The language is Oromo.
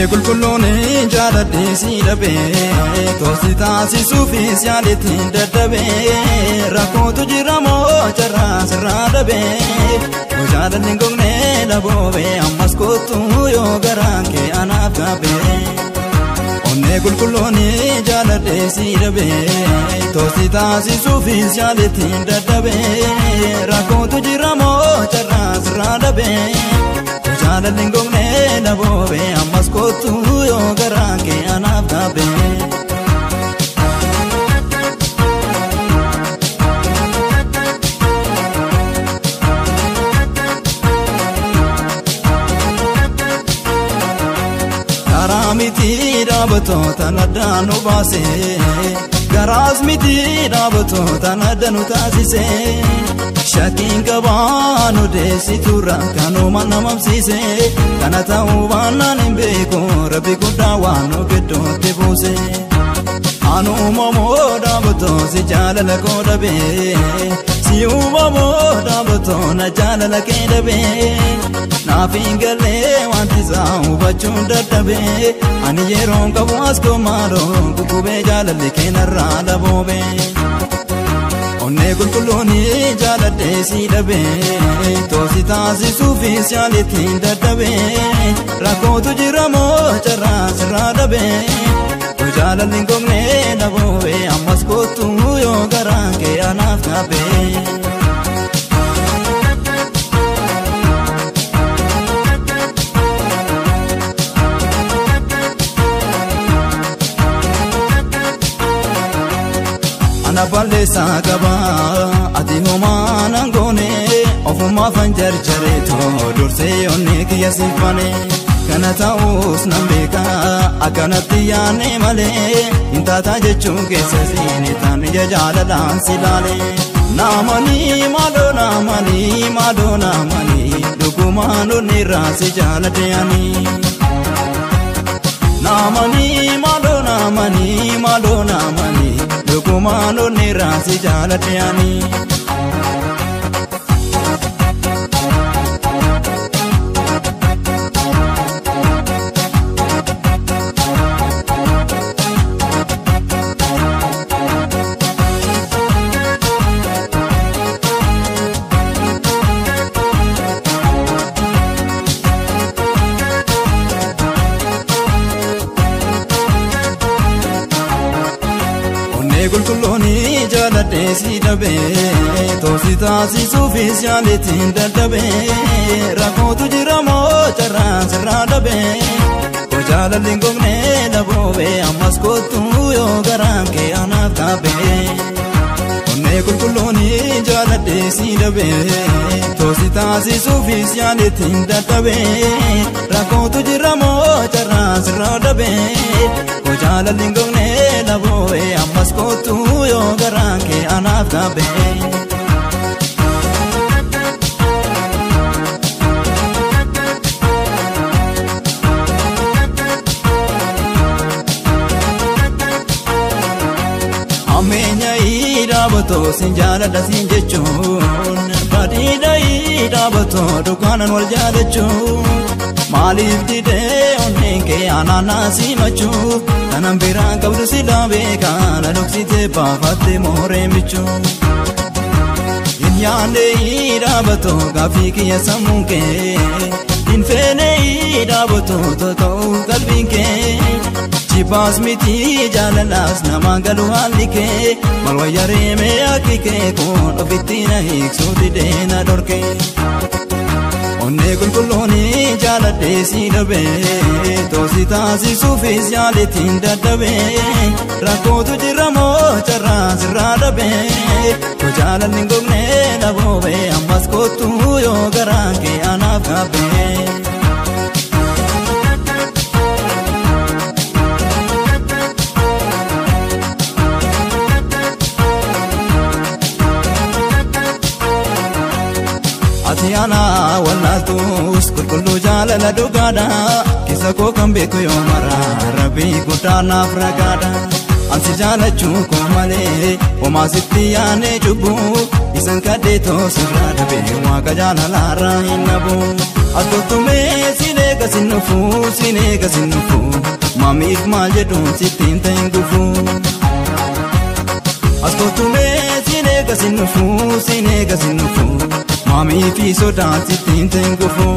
Onnee qulqulluun jaaladhee si dhabee toosi taasisuufis yaaleetiin dadhabee rakkootu jira moo carraa sirraa dhabee jaalalli hin gogne laboobee ammas kottu yoo garaan kee anaaf gaabee. Onnee qulqulluun jaaladhee si dhabee toosi taasisuufis yaaleetiin dadhabee rakkootu jira moo carraa sirraa dhabee. Jaalalli hin gogne laboobee ammas kottu yoo garaan kee anaaf gaabee. Karaa miti dhaabattoota addaan nu baasee garaas miti dhaabattoota adda nu taasisee. Shakkiin qabaa nu deessiturra kanuma nama mamsiise kana ta'uu baannaan hin beeku rabbi guddaa waan nu gidduutti buuse. Anu uumamoo dhaabatoo si jaalala koo dhabee si uumamoo dhaabatoo na jaalala kee dhabee naaf hin galee wanti isaa hubachuun dadhabee ani yeroon qabu as koomaaloo gugubee jaalalli kee narraa daboobee. Onnee qulqulluun jaaladhee si dhabee toosi taasisuufis yaaleetiin dadhabee rakkootu jira moo carraa sirraa dhabee jaalalli hin gogne laboobee ammas kottu yoo garaan kee anaaf gaabee. Ana balleessaa qaba ati homaa nan goone ofumaafan jarjareetoo dursee onnee kiyya siifane kana ta'uus nan beeka akkanatti yaanne malee hin taataa jechuun keessa siini taan ija jaalalaan si laale. Naamanii maaloo naamanii maaloo naamanii dhugumaan onnirraa si jaaladhe ani. Naamanii maaloo naamanii maaloo naamanii. Dhugumaan onnirraa si jaaladhe ani. Onnee qulqulluun jaaladhee si dhabee toosi taasisuufis yaaleetiin dadhabee rakkootu jira moo carraa sirraa dhabee jaalalli hin gogne laboobee ammas kottu yoo garaan kee anaaf gaabee. Onnee qulqulluun jaaladhee si dhabee toosi taasisuufis yaaleetiin dadhabee rakkootu jira moo carraa sirraa dhabee. Jaalalli hin gogne laboobee ammas kottu yoo garaan kee anaaf gaabee. Ammeenya dhaabatoo sin jaaladha sin jechuun badiidha dhaabatoo dukkaanan wal jaalachuun maaliif didee onneen kee anaanaa simachuu kanan biraan qabdu si dhaabee kana dhoksitee baafattee mooree michuu. Hin yaadne dhaabatoo gaaffii kiyya sammuun kee hin feene dhaabatoo tolta'uu qalbiin kee. Jibbaas miti jaalalaas namaan galu haalli kee maal wayya reemee akki kee kun ofitti na hiiksuu didee na dhorkee. Onnee qulqulluun jaaladhee si dhabee toosi taasisuufis yaaleetiin dadhabee rakkootu jira moo carraa sirraa dhabee jaalalli hin gogne laboobee ammas kottu yoo garaan kee anaaf gaabee. Ati ana wallaaltus qulqulluu jaalala dhugaadha keessa koo kan beeku yoo mara rabbii guddaa naaf ragaadha. Ansi jaalachuu koo malee homaa sitti yaane cubbuu Isan kadheetoo sirraa dhabee waaqa jaalalaarraa hin dhabu. Askottumee sinee gasin dhufu sinee gasin dhufu maamiif maal jedhuun sittiin ta'in gufu. Askottumee sinee gasin dhufu sinee gasin dhufu maamiifi sodaan sittiin ta'in gufu.